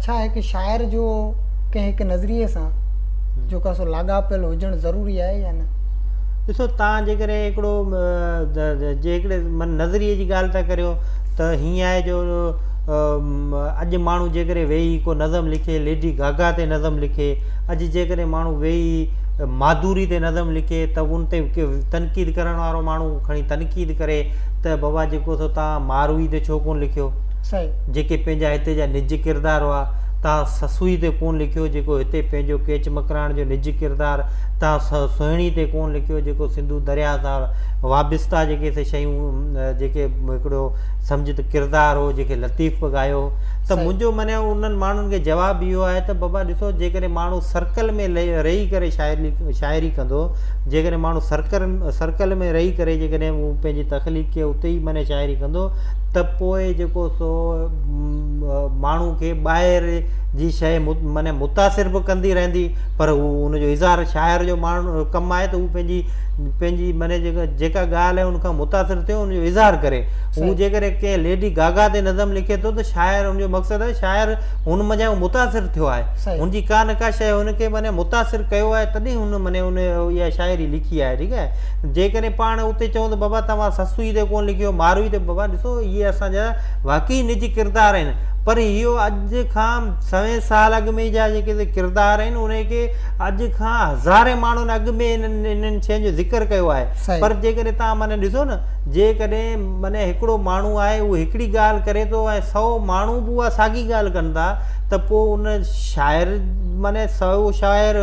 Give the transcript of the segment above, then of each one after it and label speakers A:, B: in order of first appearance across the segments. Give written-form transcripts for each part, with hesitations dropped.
A: ڇا هڪ شاعر جو ڪنهن هڪ نظريي سان جيڪو آهي سو لاڳاپيل هجڻ ضروري آهي يا نه؟
B: ڏسو توهان جيڪڏهن هڪڙو جي هڪڙي نظريي جي ڳالهه ٿا ڪريو ته هيئن آهي جو اڄ ماڻهو جيڪڏهن ويهي ڪو نظم لکي ليڊي گاگا تي نظم لکي اڄ جيڪڏهن ماڻهو ويهي ماڌوري تي نظم لکي ته ان تي تنقيد ڪرڻ وارو ماڻهو کڻي تنقيد ڪري ته بابا جيڪو سو توهان ماروي تي ڇو ڪونه لکيو جيڪي پنهنجا هتي جا نج ڪردار هئا، تان سسئي تي ڪونه لکيو، جيڪو هتي پنهنجو ڪيچ مڪران جو نج ڪردار، تان سهڻي تي ڪونه لکيو، جيڪو سنڌو درياهه سان وابسته جيڪي سي شيون جيڪي هڪڙو سمجهه ته ڪردار هو، جنهن کي لطيف به ڳايو هو. ته منهنجو معنيٰ انهن ماڻهن کي جواب اهو آهي ته بابا ڏسو جيڪڏهن ماڻهو سرڪل ۾ رهي ڪري شاعري ڪندو، جيڪڏهن ماڻهو سرڪل ۾ رهي ڪري جيڪڏهن هو پنهنجي تخليق کي اتي ئي معنيٰ شاعري ڪندو ته پوء جيڪو سو ماڻهو کي ٻاهر جي شيء معنيٰ متاثر به ڪندي رهندي پر هو ان جو اظهار شاعر جو ماڻهو ڪم آهي ته هو پنهنجي پنهنجي معنيٰ جيڪا جيڪا ڳالهه آهي ان کان متاثر ٿيو ان جو اظهار ڪري هو جيڪڏهن ڪنهن ليڊي گاگا تي نظم لکي ٿو ته شاعر ان جو مقصد آهي شاعر هن منجهان متاثر ٿيو آهي هن جي ڪا نه ڪا شيء هن کي معنيٰ متاثر ڪيو آهي تڏهن هن معنيٰ ان اها شاعري لکي آهي ٺيڪ آهي جيڪڏهن پاڻ اتي چئون ته بابا توهان سسئي تي ڪونه لکيو، ماروي تي، بابا ڏسو اهي اسان جا واقعي نج ڪردار آهن پر اهو اڄ کان سوين سال اڳ ۾ جا جيڪي ڪردار آهن انهي کي اڄ کان هزارين ماڻهن اڳ ۾ انهن انهن شين جو ذڪر ڪيو آهي پر جيڪڏهن توهان معنيٰ ڏسو نه جيڪڏهن معنيٰ هڪڙو ماڻهو آهي اهو هڪڙي ڳالهه ڪري ٿو ۽ سئو ماڻهو به اها ساڳي ڳالهه ڪن ٿا ته پوء ان شاعر معنيٰ سئو شاعر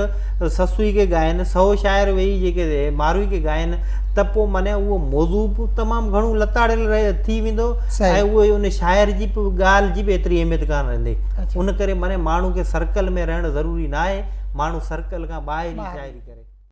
B: سسئي کي ڳائن، سئو شاعر ويهي جيڪي ماروي کي ڳائن ته پوء معنيٰ اهو موضوع به تمام گهڻو لتاڙيل ٿي ويندو ۽ اهو ان شاعر جي به ڳالهه جي به ايتري اهميت ڪانه رهندي. ان ڪري معنيٰ ماڻهو کي سرڪل ۾ رهڻ ضروري ناهي، ماڻهو سرڪل کان ٻاهر ئي شاعري ڪري.